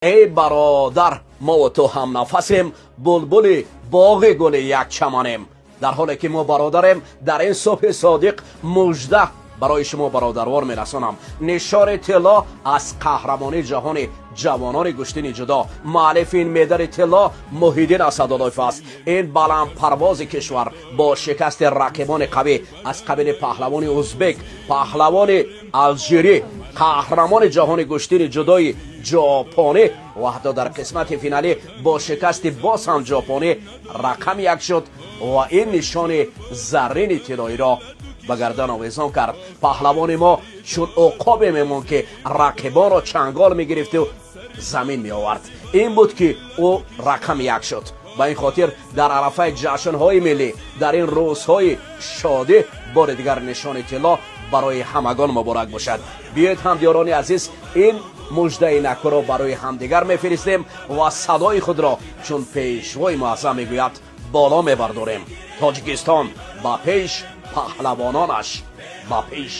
Эй бародар, мо ва ту ҳамнафасем, булбули боғи гули як чаманем. Дар ҳоле ки мо бародарем, дар ин субҳи содиқ мужда барои шумо бародарвор мерасонам. Нишони тилло аз қаҳрамонии ҷаҳони ҷавонони гӯштини ҷудо. Муаллифи ин медали тилло Муҳиддин Асадуллоев аст. Ин баландпарвози кишвар бо шикасти рақибони қавӣ аз қабили паҳлавони узбек, паҳлавони алжирӣ, қаҳрамони ҷаҳони гӯштини ҷудои ҷопонӣ ва ҳатто дар қисмати финалӣ бо шикасти боз ҳам ҷопонӣ рақами як шуд ва ин нишони заррини тиллоиро ба гардан овезон кард. Паҳлавони мо чун уқобе мемонд, ки рақибонро чангол мегирифту замин меовард. Ин буд, ки ӯ рақами як шуд. Ба ин хотир дар арафаи ҷашнҳои миллӣ, дар ин рӯзҳои шодӣ бори дигар нишони тилло барои ҳамагон муборак бошад. Биёед, ҳамдиёрони азиз, ин муждаи накӯро барои ҳамдигар мефиристем ва садои худро, чун пешвои муаззам мегӯяд, боло мебардорем. Тоҷикистон ба пеш, паҳлавононаш ба пеш.